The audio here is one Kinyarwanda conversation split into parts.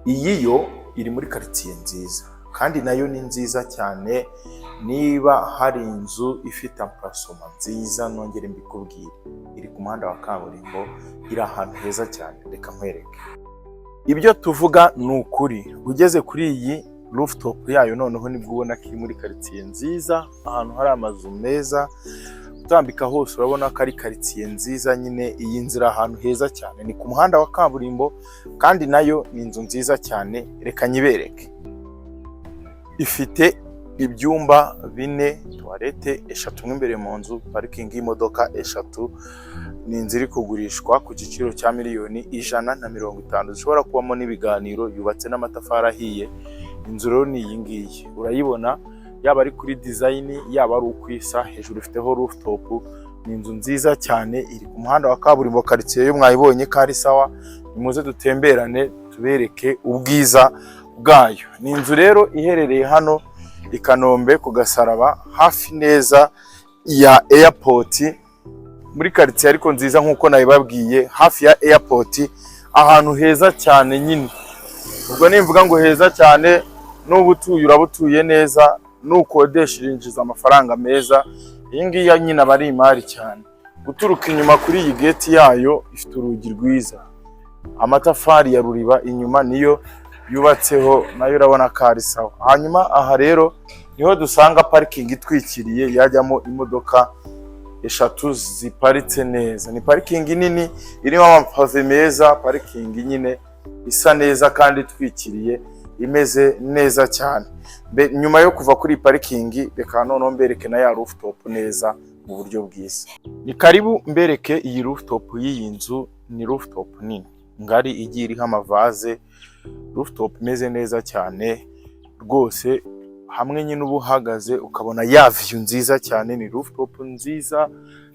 Iyi yo iri muri karitsiye nziza kandi nayo ni nziza cyane. Niba hari inzu ifite emplacement nziza, nongere mbikubwire, iri ku muhanda wa kaburimbo, iri ahantu heza cyane. Reka nkwereke. Ibyo tuvuga ni ukuri. Ugeze kuri iyi rooftop yayo noneho nibwo ubona ko iri muri karitsiye nziza, ahantu hari amazu meza. Utambika hose urabona ko ari karitsiye nziza nyine. Iyi nzira ahantu heza cyane, ni ku muhanda wa kaburimbo kandi nayo ni inzu nziza cyane. Reka nyibereke. Ifite ibyumba bine, toilette eshatu mo imbere mu nzu, parikingi y'imodoka eshatu. Ni inzu iri kugurishwa ku giciro cya miliyoni 150, zishobora kubamo n'ibiganiro. Yubatse n'amatafari ahiye. Inzu rero ni iyi ngiyi urayibona, yaba ari kuri design, yaba ari uko isa hejuru, ifiteho rooftop. Ni inzu nziza cyane, iri ku muhanda wa kaburimbo. Karitsiye yo mwayibonye ko ari sawa. Nimuze dutemberane, tubereke ubwiza bwayo. Ni inzu rero iherereye hano i Kanombe ku Gasaraba, hafi neza ya airport, muri karitsiye ariko nziza nk'uko nabibabwiye, hafi ya airport, ahantu heza cyane nyine. Ubwo nimvuga ngo heza cyane, n'uba utuye uraba utuye neza, nukodesha irinjiza amafaranga meza. Iyi ngiyi nyine aba ari imari cyane. Guturuka inyuma kuri iyi gate yayo, ifite urugi rwiza, amatafari ya ruriba inyuma niyo yubatseho, nayo urabona ko ari sawa. Hanyuma aha rero niho dusanga parikingi itwikiriye, yajyamo imodoka eshatu ziparitse neza. Ni parikingi nini irimo amapave meza, parikingi nyine isa neza kandi itwikiriye, imeze neza cyane. Nyuma yo kuva kuri iyi parikingi, reka noneho mbereke na ya rooftop neza mu buryo bwiza. Ni karibu mbereke iyi rooftop y'iyi nzu. Ni rooftop nini ngari, igiye iriho amavaze, rooftop imeze neza cyane rwose, hamwe nyine uba uhagaze ukabona ya view nziza cyane. Ni rooftop nziza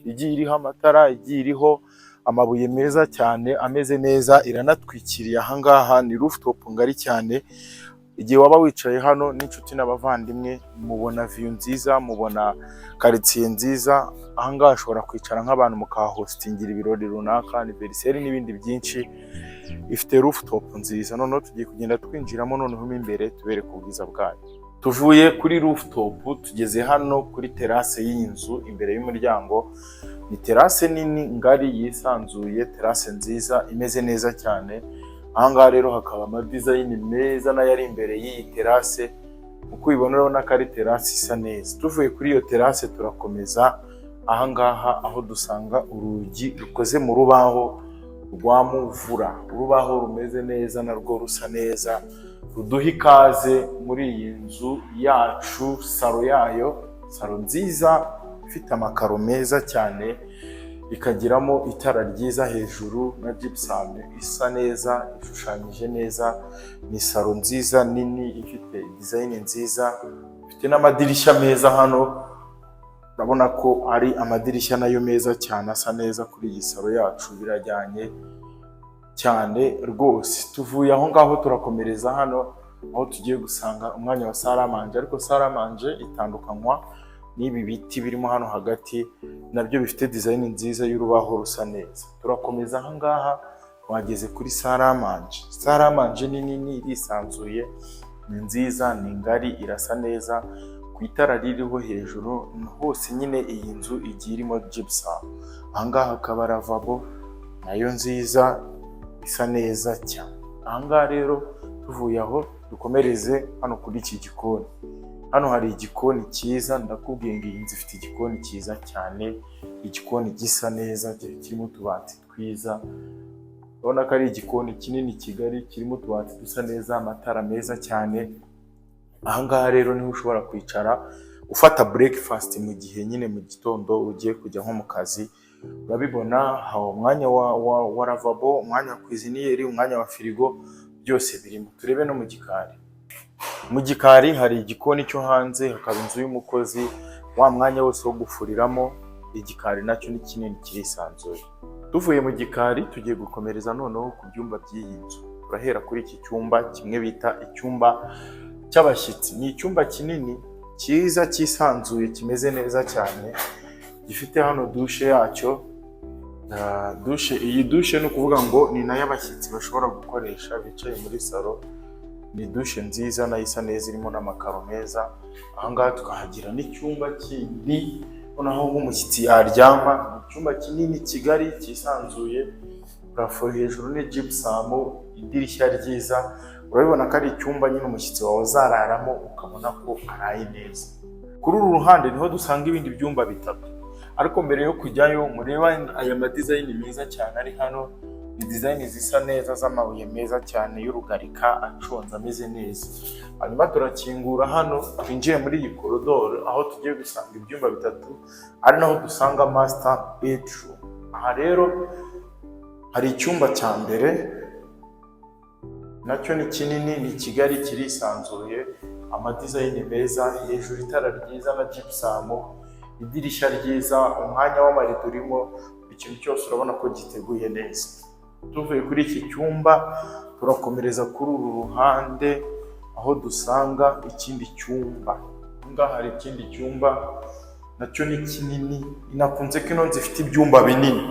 igiye iriho amatara, igiye iriho amabuye meza cyane ameze neza, iranatwikiriye. Ahangaha ni rooftop ngari cyane. Igihe waba wicaye hano n'inshuti n'abavandimwe, mubona view nziza, mubona karitsiye nziza. Ahangaha hashobora kwicara nk'abantu mukahostingira ibirori runaka, anniversaire n'ibindi byinshi. Ifite rooftop nziza. Noneho tugiye kugenda twinjiramo noneho mo imbere, tubereke ubwiza bwayo. Tuvuye kuri rooftop, tugeze hano kuri terrasse y'iyi nzu imbere y'umuryango. Ni terrasse nini ngari yisanzuye, terrasse nziza imeze neza cyane. Ahangaha rero hakaba amadesign meza nayo ari imbere y'iyi terrasse. Uko ubibona, urabona ko ari terrasse isa neza. Tuvuye kuri iyo terrasse, turakomeza ahangaha aho dusanga urugi rukoze mu rubaho rwa muvura, urubaho rumeze neza narwo rusa neza, ruduha ikaze muri iyi nzu yacu. Salon yayo, salon nziza ifite amakaro meza cyane, ikagiramo itara ryiza hejuru na gypsum isa neza, ishushanyije neza. Ni salon nziza nini ifite design nziza, ifite n'amadirishya meza. Hano urabona ko ari amadirishya nayo meza cyane, asa neza kuri iyi salon yacu, birajyanye cyane rwose. Tuvuye aho ngaho, turakomereza hano aho tugiye gusanga umwanya wa salle à manger. Ariko salle à manger itandukanywa n'ibi biti birimo hano hagati, nabyo bifite design nziza y'urubaho rusa neza. Turakomeza aha ngaha, wageze kuri salle à manger. Salle à manger ni nini, irisanzuye, ni nziza, ni ngari, irasa neza. Ku itara ririho hejuru hose nyine, iyi nzu igiye irimo gypsum. Aha ngaha hakaba lavabo nayo nziza isa neza cyane. Aha ngaha rero, tuvuye aho, dukomereze hano kuri iki gikoni. Hano hari igikoni cyiza. Ndakubwiye ngo iyi nzu ifite igikoni cyiza cyane, igikoni gisa neza, kirimo utubati twiza. Urabona ko ari igikoni kinini kigari, kirimo utubati dusa neza, amatara meza cyane. Aha ngaha rero niho ushobora kwicara ufata breakfast mu gihe nyine mu gitondo ugiye kujya nko mu kazi. Urabibona, hari umwanya wa lavabo, umwanya wa cuisinière, umwanya wa firigo, byose birimo. Turebe no mu gikari. Mu gikari hari igikoni cyo hanze, hakaba inzu y'umukozi, wa mwanya wose wo gufuriramo. Igikari nacyo ni kinini, kirisanzuye. Tuvuye mu gikari, tugiye gukomereza noneho ku byumba by'iyi nzu. Turahera kuri iki cyumba kimwe bita icyumba cy'abashyitsi. Ni icyumba kinini cyiza, cyisanzuye, kimeze neza cyane, gifite hano douche yacyo. Douche, iyi douche ni ukuvuga ngo ni nayo abashyitsi bashobora gukoresha bicaye muri salon. Ni douche nziza nayo isa neza, irimo n'amakaro meza. Ahangaha tukahagira n'icyumba kindi, noneho nk'umushyitsi yaryama. Ni icyumba kinini kigari cyisanzuye, plafond hejuru ni gypsum, idirishya ryiza. Urabibona ko ari icyumba nyine umushyitsi wawe azararamo ukabona ko araye neza. Kuri uru ruhande niho dusanga ibindi byumba bitatu, ariko mbere yo kujyayo mureba aya ma design meza cyane ari hano. Ni design zisa neza z'amabuye meza cyane y'urugarika aconze ameze neza. Hanyuma turakingura hano twinjiye muri iyi korodoro aho tugiye gusanga ibyumba bitatu, ari naho dusanga master bedroom. Aha rero hari icyumba cya mbere, nacyo ni kinini, ni kigari, kirisanzuye, ama design meza, hejuru itara ryiza na gypsum, idirishya ryiza, umwanya w'amarido urimo, buri kintu cyose urabona ko giteguye neza. Tuvuye kuri iki cyumba turakomereza kuri uru ruhande aho dusanga ikindi cyumba. Aha ngaha hari ikindi cyumba, nacyo ni kinini. Inakunze ko ino nzu ifite ibyumba binini.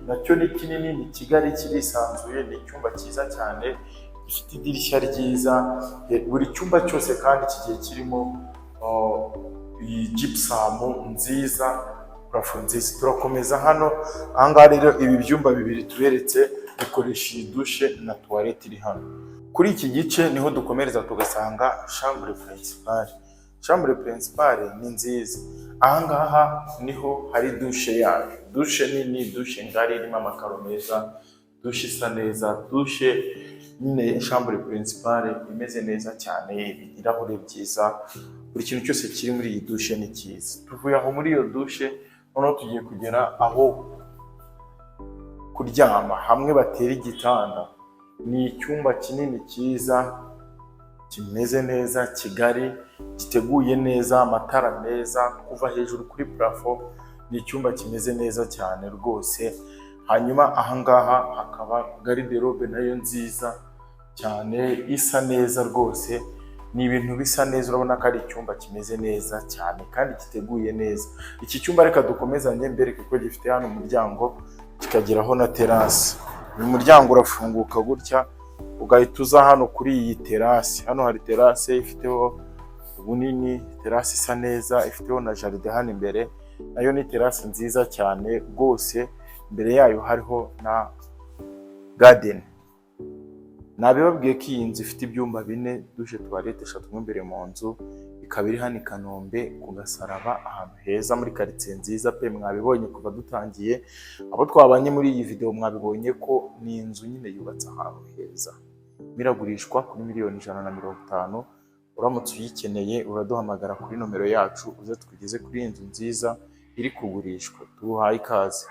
Nacyo ni kinini, ni kigari, kirisanzuye, ni icyumba cyiza cyane gifite idirishya ryiza. Buri cyumba cyose kandi kigiye kirimo iyi gypsum nziza, plafond nziza. Turakomeza hano. Ahangaha rero ibi byumba bibiri tuberetse bikoresha iyi douche na toilette iri hano. Kuri iki gice niho dukomereza tugasanga chambre principale. Chambre principale ni nziza. Ahangaha niho hari douche yayo, douche nini, douche ngari irimo amakaro meza, douche isa neza, douche nyine, chambre principale imeze neza cyane, ibirahure byiza, buri kintu cyose kiri muri iyi douche ni cyiza. Tuvuye aho muri iyo douche, noneho tugiye kugera aho kuryama, hamwe batera igitanda. Ni icyumba kinini cyiza, kimeze neza, kigari, giteguye neza, amatara meza kuva hejuru kuri plafond. Ni icyumba kimeze neza cyane rwose. Hanyuma ahangaha hakaba garde-robe nayo nziza cyane, isa neza rwose. Ni ibintu bisa neza, urabona ko ari icyumba kimeze neza cyane kandi giteguye neza. Iki cyumba reka dukomezanye mbereke ko gifite hano umuryango, kikageraho na terrasse. Uyu muryango urafunguka gutya ugahita uza hano kuri iyi terrasse. Hano hari terrasse ifiteho ubunini, terrasse isa neza, ifiteho na jardin hano imbere. Nayo ni terrasse nziza cyane rwose. Imbere yayo hariho na garden. Nabibabwiye ko iyi nzu ifite ibyumba bine, douche, toilette eshatu mo imbere mu nzu, ikaba iri hano i Kanombe ku Gasaraba, ahantu heza muri karitsiye nziza pe. Mwabibonye kuva dutangiye, abo twabanye muri iyi video mwabibonye ko ni inzu nyine yubatse ahantu heza. Iragurishwa kuri miliyoni 150. Uramutse uyikeneye uraduhamagara kuri nomero yacu, uze tugeze kuri iyi nzu nziza iri kugurishwa. Tuguhaye ikaze.